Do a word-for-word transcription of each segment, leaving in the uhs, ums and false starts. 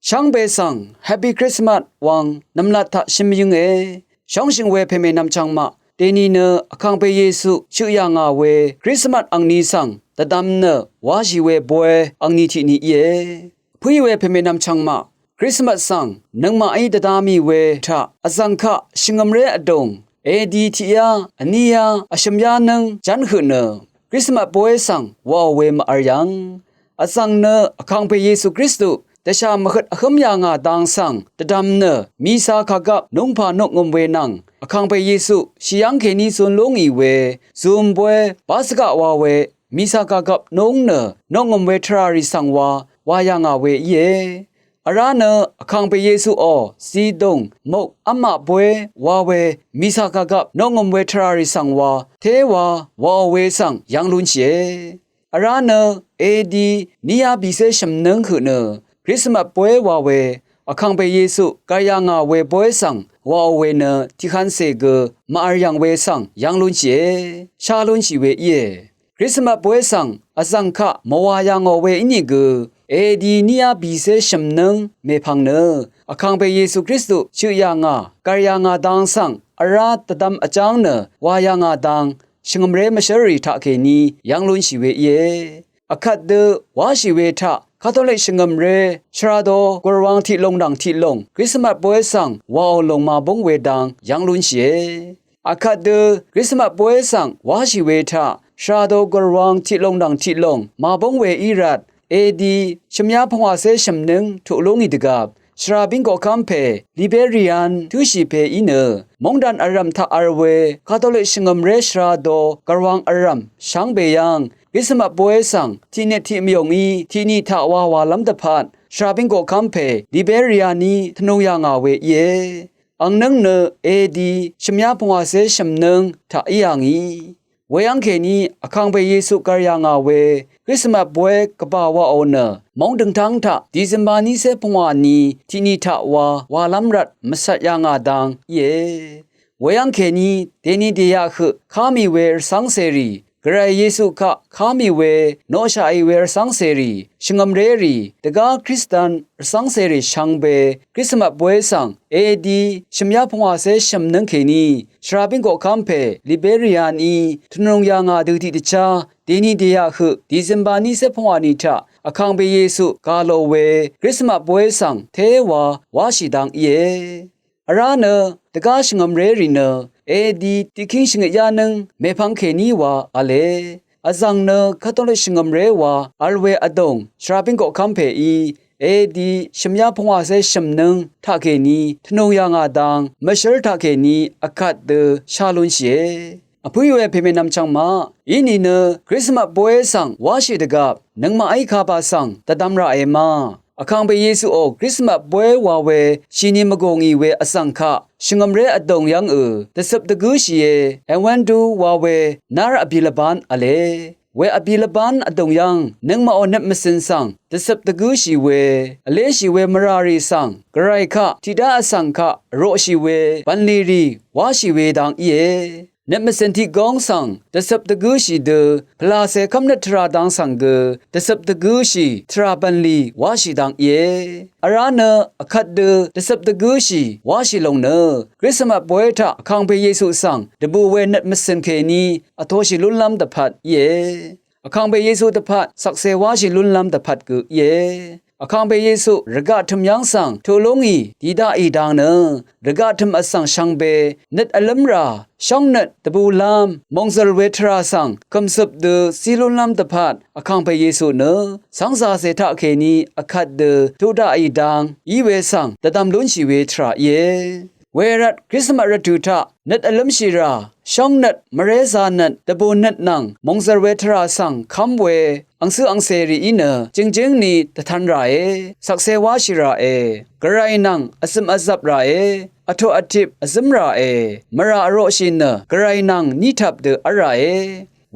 Shvngbe svng Happy Christmas wvng nvmlat taq shøm yǿnge. Shóngshø̀ng we pèmènvm chvngmaq, dèni nø Vkàngpè Yesu shøq yà ngà we Krismas angni svng dvdvm nø wáshì we boy angni tiqni íe. Pǿí we pèmènvm chvngmaq, Krismas svng nøngmaqí dvda mì we taq vzv̀ng kaq shvngø̀mré vdùng, edi tiqyá vníyá vshø̀myá nǿng ján høq nø Krismas boy svng waò we mvvr yv̀ng, vzv̀ng nø Vkàngpè Yesu Kristu dvshà mvhøt vhǿm yà ngà dang svng dvdvm nø mìsa kàgvp núngpà noqngø̀m we nvng, Vkàngpè Yesu shì yv́ng kèní zun lú ngì we zun boy bá svgaq wa we mìsa kàgvp núng nø noqngø̀m we tvràrì svng wa, wa yà ngà we íe. Vrá nø Vkàngpè Yesuò zidùng muk v́maq boy wa we mìsa kàgvp noqngø̀m we tvràrì svng wa téwa waò we svng yv́ng lúnshìe. Vrá nø edi níyá bìcé shø̀m nǿng høq nø Krismas boy wa we Vkàngpè Yesu gv̀r yà ngà we boy svng waò we nø tiqhvncè gø màvr yv̀ng we svng yv́ng lúnshìe, shá lúnshì we íe. Krismas boy svng vzv̀ng kaq mvwà yà ngò we ínìgø, edi níyá bìcé shø̀m nǿng mèpvng nø Vkàngpè Yesu Kristu shøq yà ngà gv̀r yà ngà dang svng vrá dvdvm vjáng nø wa yà ngà dang shvngø̀mré mvshǿrrì taqkèní yv́ng lúnshì we íe. Vkvt dø wáshì we taq Katolik shvngø̀mré shvra do gùrwang tiqlùng nvng tiqlùng Krismas boy svng waò lòng màbúng we dang yv́ng lúnshìe. Vkvt dø Krismas boy svng wáshì we taq shvra do gùrwang tiqlùng nvng tiqlùng màbúng we í rvt, edi shø̀myá pungwàcé shø̀m nǿng tuq lú ngì dvgvp shvra bíng koqkv́m pè Liberian tǿshì pè í nø móngdan vrv̀m taq vl we Katolik shvngø̀mré shvra do gùrwang vrv̀m shvngbe yv́ng Krismas boy svng tiqnit tiqmvyò ngí tiqni taq wa wàlv́m dvpvt shvra bíng koqkv́m pè Liberianí tvnung yà ngà we íe. Ang nǿng nø edi shø̀myá pungwàcé shø̀m nǿng taq í yà ngì. Weyv́ng kèní Vkàngpè Yesu gv̀r yà ngà we Krismas boy gvbà waò nø móng døngtáng taq December nícé pungwà ni tiqni taq wa wàlv́m rvt mvcvt yà ngà dang íe. Weyv́ng kèní dèni dèyaq høq ká mì we rvcv́ngcèrì, Gvray Yesu kaq ká mì we noqshaqì we rvcv́ngcèrì, shvngø̀mrérì, dvgá Kristan rvcv́ngcèrì shvngbe Krismas boy svng edi shø̀myá pungwàcé shø̀m nǿng kèní shvra bíng koqkv́m pè Liberianí tvnung yà ngà dø tiqdvchá dèni dèyaq høq December nícé pungwà ni taq Vkàngpè Yesu gà lò we Krismas boy svng téwa wáshì dang íe. Vrá nø dvgá shvngø̀mrérì nø edi tiqkíng shvngøt yá nǿng mèpvng kèní wa v̄le. Vzv̀ng nø Katolik shvngø̀mré wa vl we vdùng shvra bíng koqkv́m pèí edi shø̀myá pungwàcé shø̀m nǿng taqkèní tvnung yà ngà dang mvshǿr taqkèní vkvt dø shá lúnshìe. Vpǿí we pèmènvm chvngmaq, í nìnø Krismas boy svng wáshì dvgvp nøngmaqí kaba svng dvdvm raqe ma. Vkàngpè Yesuò Krismas boy wa we shìni mvgò ngì we vzv̀ng kaq shvngø̀mré vdùng yv́ngø dvcøp dvgǿshìe, èwv́ndú wa we nár vbi lvbán v̄le. We vbi lvbán vdùng yv́ng nøngmaqò nøt mvcø̀n svng dvcøp dvgǿshì we, vléshì we mvràrì svng Gvray kaq tiqdá vsvng kaq vroqshì we bv̀nlì rì wáshì we dang íe. Nøt mvcø̀n tiq góng svng dvcøp dvgǿshì dø pvlàcè kv́mnøt tvrà dang svng gø dvcøp dvgǿshì tvrà bv̀nlì wáshì dang íe. Vrá nø vkvt dø dvcøp dvgǿshì wáshì lòng nø Krismas boy taq Vkàngpè Yesu svng dvbù we nøt mvcø̀n kèní vtoshì lúnlv́m dvpvt íe. Vkàngpè Yesu dvpvt shvkse wáshì lúnlv́m dvpvt gø íe. Vkàngpè Yesu rvgaq tø̀m yv́ng svng tuq lú ngì dì daqì dang nø rvgaq tø̀m vsvng shvngbe nøt vlǿmrà shóngnøt dvbùlv́m mòngzø̀l we tvrà svng kø̀mcøp dø zí lúnlv́m dvpvt Vkàngpè Yesu nø cv́ngzàcè taqkèní vkvt dø tuq daqì dang í we svng dvdvm lúnshì we tvrà íe. Wervt Krismas rvtø̀ taq nøt vlǿmshìrà shóngnøt mvrézānøt dvbùnøt nvng mòngzø̀l we tvrà svng kv́m we angcø angcèrìí nø jø̀ngjǿng ni dvtan ràe, shvkse wáshì ràe, Gvray nvng vzø̀m vzvp ràe, vtoq vtip vzǿm ràe, mvrà vroqshì nø Gvray nvng ní tvp dø v́l ràe.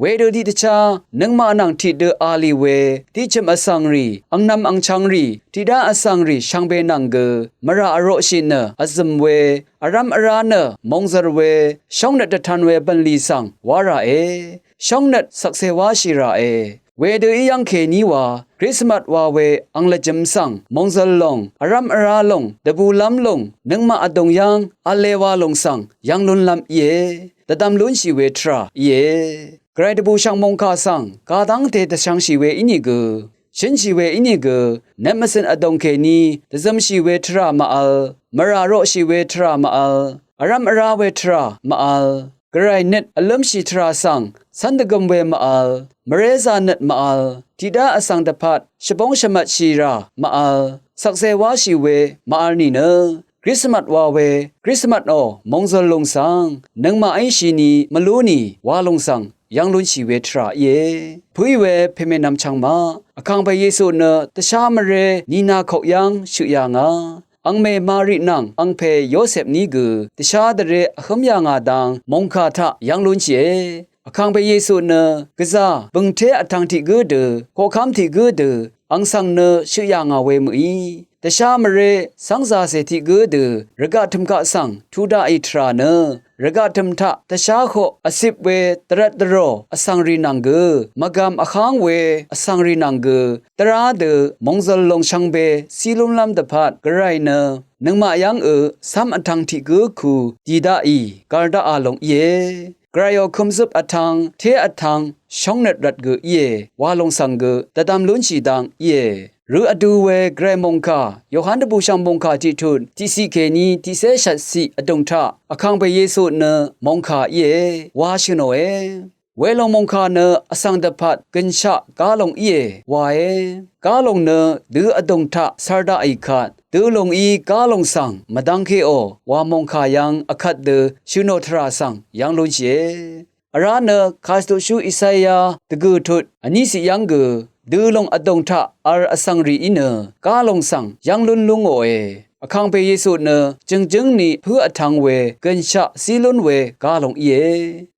Wedø tiqdvchá nøngmaq nvng tiqdø a lì we tiqchø̀m vsvngrì, angnvm angchvngrì, tiqdá vsvngrì shvngbe nvng gø mvrà vroqshì nø vzø̀m we, vrv́m vrá nø mòngzø̀l we, shóngnøt dvtan we bv̀nlì svng wá ràe. Shóngnøt shvkse wáshì ràe. Wedø í yv́ng kèní wa, Krismas wa we ang lvjø̄m svng, mòngzø̀l lòng, vrv́m vrá lòng, dvbùlv́m lòng, nøngmaq vdùng yv́ng, v̄le wa lòng svng, yv́ng lúnlv́m íe. Dvdvm lúnshì we tvrà íe. Gvray dvbùshv̀ng mòngkà svng, kadv́ngte dvshv̄ngshì we ínìgø, shǿnshì we ínìgø, nøt mvcø̀n vdòng kèní, dvzømshì we tvrà màvl, mvrà roqshì we tvrà màvl, vrv́m vrá we tvrà màvl, Gvray nøt vlǿmshì tvrà svng, cv́n dvgøm we màvl, mvrézā nøt màvl, tiqdá vsvng dvpvt, shvbóng shvmvtshì rà màvl, shvkse wáshì we màvl nìnø, Krismas wa we, Krismasò, mòngzø̀l lòng svng, nøngmaqí shini mvlú nì, wa lòng svng, yv́ng lúnshì we tvrà íe. Pǿì we pèmènvm chvngmaq, vkàngpè Yesu nø, dvshá mvré, nina kok yv́ng, shøq yà ngà. Angmè Mari nvng, angpè Yosep ní gø, dvshá dvré, vhǿm yà ngà dang, mòngkà taq, yv́ng lúnshìe. Vkàngpè Yesu nø, gvzà, bø̀ngté vtv̄ng tiq gǿ dø, koqkv́m tiq gǿ dø, ang svng nø, shøq yà ngà we mø̀í. Dvshá mvré, cv́ngzàcè tiq gǿ dø, rvgaq tø̀m kaq svng, tuq daqì tvrà nø, rvgaq tø̀m taq, dvshá hoq, vcip we, dvrvt dvrò, vsvng rì nvng gø, mvgàm vháng we, vsvng rì nvng gø, dvrá dø, mòngzø̀l lòng shvngbe, cí lúnlv́m dvpvt, Gvray nø, nøngmaq yv́ng ø, cv́m vtv̄ng tiq gǿ ku, dì daqì, gàr daqà lòng íe. Gvrayò kømzøp vtv̄ng, té vtv̄ng, shóngnøt rvt gø íe, wa lòng svng gø, dvdvm lúnshì dang íe. Rø vdu we Gvray mòngkà, Yohan dvbùshv̀ng mòngkà tiqtut, tiqciq kèní, tiqcé shvtciq vdùng taq, vkàngpè Yesu nø, mòngkà íe, wa shø̀nòe. Welòng mòngkà nø, vsvng dvpvt, gø̀nshaq, gálòng íe, wae. Gálòng nø, dø vdùng taq, cvr daqì kvt, dø lòng í gálòng svng, mvdv́ngkéò, wa mòngkà yv́ng, vkvt dø, shø̀nò tvrà svng, yv́ng lúnshìe. Vrá nø kàshvtuqshú Isaya dvgø̀ tut vní ciq yv́ng gø dø lòng vdòng taq vl vsvng rì í nø gá lòng svng yv́ng lún lú ngòe. Vkàngpè Yesu nø jø̀ngjǿng ni pǿ vtv̄ng we gø̀nshaq zí lún we gá lòng íe.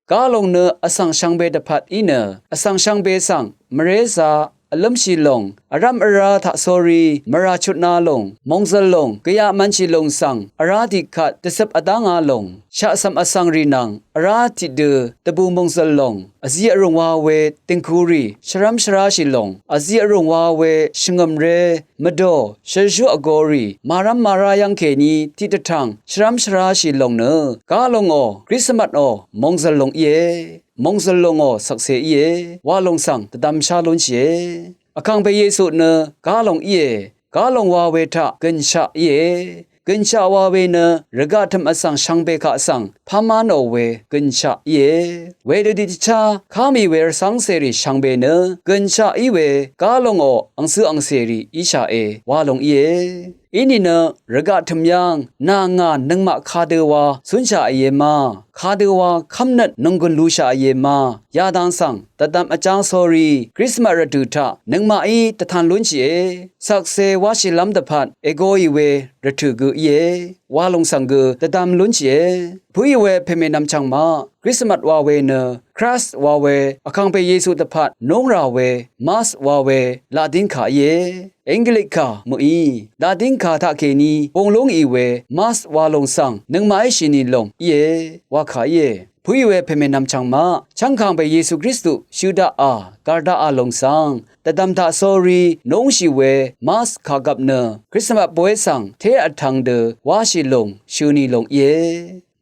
Gá lòng nø vsvng shvngbe dvpvt í nø vsvng shvngbe svng mvrézā vlǿmshì lòng, vrv́m vrá taqsórí, mvrà chutna lòng, mòngzø̀l lòng, gvyaq mv̄nshì lòng svng, vrá tiqkvt, dvcøp vdánga lòng, shaqcv̀m vsvng rì nvng, vrá tiqdø, dvbù mòngzø̀l lòng, vzi vrùng wa we, dìngkurì, shvrv́m shvráshì lòng, vzi vrùng wa we, shvngø̀mré, mvdò, shvrshú vgorì, màrv́m màrá yv́ng kèní, tiqdvtv̀ng, shvrv́m shvráshì lòng nø, gá lòngò, Krismasò, mòngzø̀l lòng íe. Mòngzø̀l lòngò shvkse íe, wa lòng svng dvdvmshá lúnshìe. Vkàngpè Yesu nø gá lòng íe, gá lòng wa we taq gø̀nshaq íe. Gø̀nshaq wa we nø rvgaq tø̀m vsvng shvngbe kaq svng pv́má nò we gø̀nshaq íe. Wedø tiqdvchá ká mì we rvcv́ngcèrì shvngbe nø gø̀nshaq í we gá lòngò angcø angcèrì íshaqe wa lòng íe. Inìnø rvgaq tø̀m yv́ng nà ngà nøngmaq kadø wa cúnshaqìe ma, kadø wa kv́mnøt nònggùn lushaqìe ma, yadang svng dvdvm vjáng sórí Krismas rvdø̀ taq nøngmaqí dvtan lúnshìe. Shvkse wáshìlv́m dvpvt ègoì we rvtø̀ gø íe, wa lòng svng gø dvdvm lúnshìe. Pǿì we pèmènvm chv̀ngmaq Krismas wa we nø Kraist wa we Vkàngpè Yesu dvpvt núngrà we Mas wa we Ladín kà íe. Englic kà mø̀í, Ladín kà taqkèní bung lúngì we Mas wa lòng svng nøngmaqí shìnì lòng íe, wa kà íe. Pǿì we pèmènvm chv̀ngmaq, chv́ng Kàngpè Yesu Kristu shø daqà, gàr daqà lòng svng, dvdvm taqsórí núngshì we Mas kàgvp nø, Krismas boy svng té vtvng dø wáshì lòng, shø̀nì lòng íe.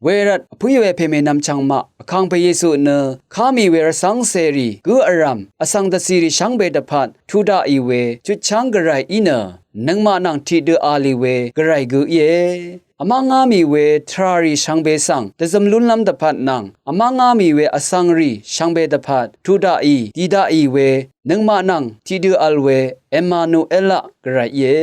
Wervt vpǿì we pèmènvm chv̀ngmaq, Vkàngpè Yesu nø ká mì we rvcv́ngcèrì gǿ vrv̀m, vsvng dvcìrì shvngbe dvpvt tuq daqì we chutcháng Gvray í nø, nøngmaq nvng tiqdø a lì we Gvray gø íe. Vmv́ngá mì we tvràrì shvngbe svng dvzøm lúnlv́m dvpvt nvng, vmv́ngá mì we vsvngrì shvngbe dvpvt tuq daqì, dì daqì we, nøngmaq nvng tiqdø vl we Emanuelaq Gvray íe.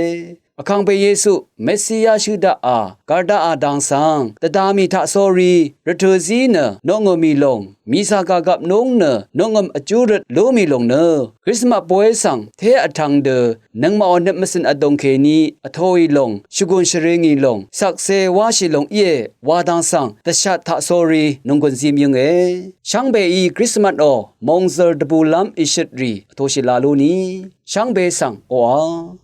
Vkàngpè Yesu Mesiya shø daqà, gàr daqà dang svng, dvda mì taqsórí, rvtø̀ zí nø, noqngø̀ mì lòng, mìcà kàgvp núng nø, noqngø̀m vjú røt lú mì lòng nø, Krismas boy svng, té vtvng dø, nøngmaqò nøt mvcø̀n vdòng kèní, vtoì lòng, shvgùn shvringì lòng, shvkse wáshì lòng íe, wa dang svng, dvshat taqsórí, nònggùn zim yønge. Shvngbeí Krismasò, mòngzø̀l dvbùlv́m ìshøtrì, vtoshì la lú ni. Shvngbe svng, oqà.